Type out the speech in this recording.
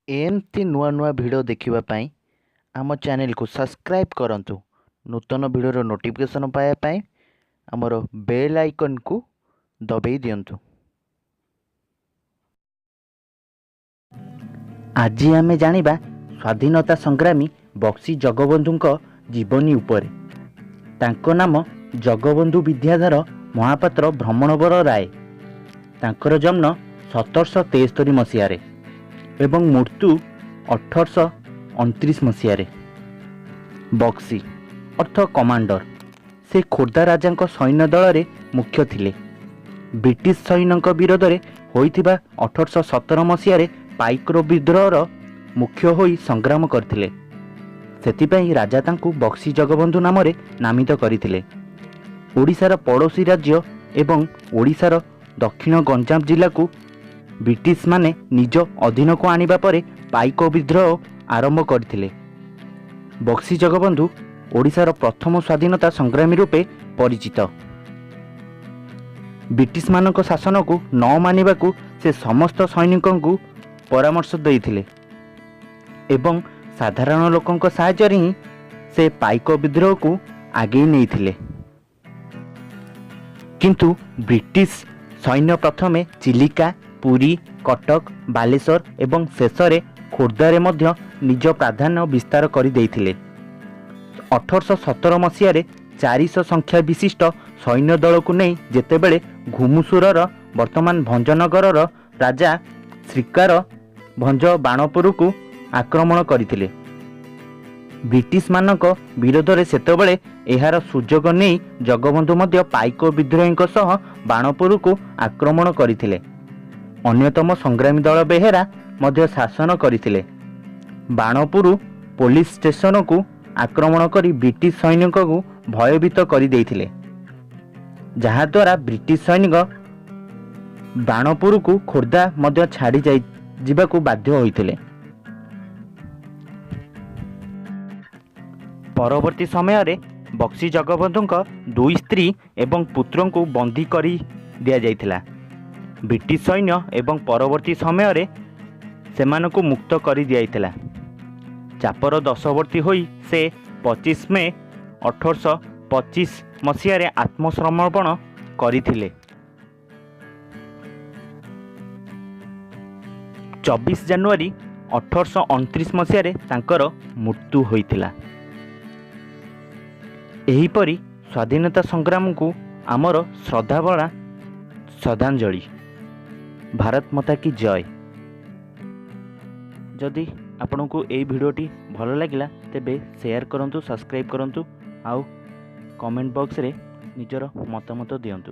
ଏମିତି ନୂଆ ନୂଆ ଭିଡ଼ିଓ ଦେଖିବା ପାଇଁ ଆମ ଚ୍ୟାନେଲକୁ ସବସ୍କ୍ରାଇବ୍ କରନ୍ତୁ। ନୂତନ ଭିଡ଼ିଓର ନୋଟିଫିକେସନ୍ ପାଇବା ପାଇଁ ଆମର ବେଲ୍ ଆଇକନ୍କୁ ଦବାଇ ଦିଅନ୍ତୁ। ଆଜି ଆମେ ଜାଣିବା ସ୍ୱାଧୀନତା ସଂଗ୍ରାମୀ ବକ୍ସି ଜଗବନ୍ଧୁଙ୍କ ଜୀବନୀ ଉପରେ। ତାଙ୍କ ନାମ ଜଗବନ୍ଧୁ ବିଦ୍ୟାଧର ମହାପାତ୍ର ଭ୍ରମଣବର ରାୟ। ତାଙ୍କର ଜନ୍ମ 1773 ମସିହାରେ ଏବଂ ମୃତ୍ୟୁ 1829 ମସିହାରେ। ବକ୍ସି ଅର୍ଥ କମାଣ୍ଡର। ସେ ଖୋର୍ଦ୍ଧା ରାଜାଙ୍କ ସୈନ୍ୟ ଦଳରେ ମୁଖ୍ୟ ଥିଲେ। ବ୍ରିଟିଶ ସୈନ୍ୟଙ୍କ ବିରୋଧରେ ହୋଇଥିବା 1817 ମସିହାରେ ପାଇକ ବିଦ୍ରୋହର ମୁଖ୍ୟ ହୋଇ ସଂଗ୍ରାମ କରିଥିଲେ। ସେଥିପାଇଁ ରାଜା ତାଙ୍କୁ ବକ୍ସି ଜଗବନ୍ଧୁ ନାମରେ ନାମିତ କରିଥିଲେ। ଓଡ଼ିଶାର ପଡ଼ୋଶୀ ରାଜ୍ୟ ଏବଂ ଓଡ଼ିଶାର ଦକ୍ଷିଣ ଗଞ୍ଜାମ ଜିଲ୍ଲାକୁ ବ୍ରିଟିଶମାନେ ନିଜ ଅଧୀନକୁ ଆଣିବା ପରେ ପାଇକ ବିଦ୍ରୋହ ଆରମ୍ଭ କରିଥିଲେ। ବକ୍ସି ଜଗବନ୍ଧୁ ଓଡ଼ିଶାର ପ୍ରଥମ ସ୍ୱାଧୀନତା ସଂଗ୍ରାମୀ ରୂପେ ପରିଚିତ। ବ୍ରିଟିଶମାନଙ୍କ ଶାସନକୁ ନ ମାନିବାକୁ ସେ ସମସ୍ତ ସୈନିକଙ୍କୁ ପରାମର୍ଶ ଦେଇଥିଲେ ଏବଂ ସାଧାରଣ ଲୋକଙ୍କ ସାହାଯ୍ୟରେ ହିଁ ସେ ପାଇକ ବିଦ୍ରୋହକୁ ଆଗେଇ ନେଇଥିଲେ। କିନ୍ତୁ ବ୍ରିଟିଶ ସୈନ୍ୟ ପ୍ରଥମେ ଚିଲିକା, ପୁରୀ, କଟକ, ବାଲେଶ୍ୱର ଏବଂ ଶେଷରେ ଖୋର୍ଦ୍ଧାରେ ମଧ୍ୟ ନିଜ ପ୍ରାଧାନ୍ୟ ବିସ୍ତାର କରିଦେଇଥିଲେ। 1817 ମସିହାରେ 400 ସଂଖ୍ୟା ବିଶିଷ୍ଟ ସୈନ୍ୟ ଦଳକୁ ନେଇ ଯେତେବେଳେ ଘୁମୁସୁରର, ବର୍ତ୍ତମାନ ଭଞ୍ଜନଗରର ରାଜା ଶ୍ରୀକାର ଭଞ୍ଜ ବାଣପୁରକୁ ଆକ୍ରମଣ କରିଥିଲେ ବ୍ରିଟିଶମାନଙ୍କ ବିରୋଧରେ, ସେତେବେଳେ ଏହାର ସୁଯୋଗ ନେଇ ଜଗବନ୍ଧୁ ମଧ୍ୟ ପାଇକ ବିଦ୍ରୋହୀଙ୍କ ସହ ବାଣପୁରକୁ ଆକ୍ରମଣ କରିଥିଲେ। ଅନ୍ୟତମ ସଂଗ୍ରାମୀ ଦଳ ବେହେରା ମଧ୍ୟ ଶାସନ କରିଥିଲେ। ବାଣପୁର ପୋଲିସ ଷ୍ଟେସନକୁ ଆକ୍ରମଣ କରି ବ୍ରିଟିଶ ସୈନିକଙ୍କୁ ଭୟଭୀତ କରିଦେଇଥିଲେ, ଯାହାଦ୍ୱାରା ବ୍ରିଟିଶ ସୈନିକ ବାଣପୁରକୁ ଖୋର୍ଦ୍ଧା ମଧ୍ୟ ଛାଡ଼ି ଯାଇ ଯିବାକୁ ବାଧ୍ୟ ହୋଇଥିଲେ। ପରବର୍ତ୍ତୀ ସମୟରେ ବକ୍ସି ଜଗବନ୍ଧୁଙ୍କ ଦୁଇ ସ୍ତ୍ରୀ ଏବଂ ପୁତ୍ରଙ୍କୁ ବନ୍ଦୀ କରି ଦିଆଯାଇଥିଲା ବ୍ରିଟିଶ ସୈନ୍ୟ ଏବଂ ପରବର୍ତ୍ତୀ ସମୟରେ ସେମାନଙ୍କୁ ମୁକ୍ତ କରିଦିଆଯାଇଥିଲା। ଚାପର ବଶବର୍ତ୍ତୀ ହୋଇ ସେ 25 ମେ 1825 ମସିହାରେ ଆତ୍ମସମର୍ପଣ କରିଥିଲେ। 24 ଜାନୁଆରୀ 1829 ମସିହାରେ ତାଙ୍କର ମୃତ୍ୟୁ ହୋଇଥିଲା। ଏହିପରି ସ୍ୱାଧୀନତା ସଂଗ୍ରାମକୁ ଆମର ଶ୍ରଦ୍ଧାଭରା ଶ୍ରଦ୍ଧାଞ୍ଜଳି। ଭାରତ ମାତା କି ଜୟ। ଯଦି ଆପଣଙ୍କୁ ଏଇ ଭିଡ଼ିଓଟି ଭଲ ଲାଗିଲା, ତେବେ ସେୟାର କରନ୍ତୁ, ସବସ୍କ୍ରାଇବ୍ କରନ୍ତୁ ଆଉ କମେଣ୍ଟ ବକ୍ସରେ ନିଜର ମତାମତ ଦିଅନ୍ତୁ।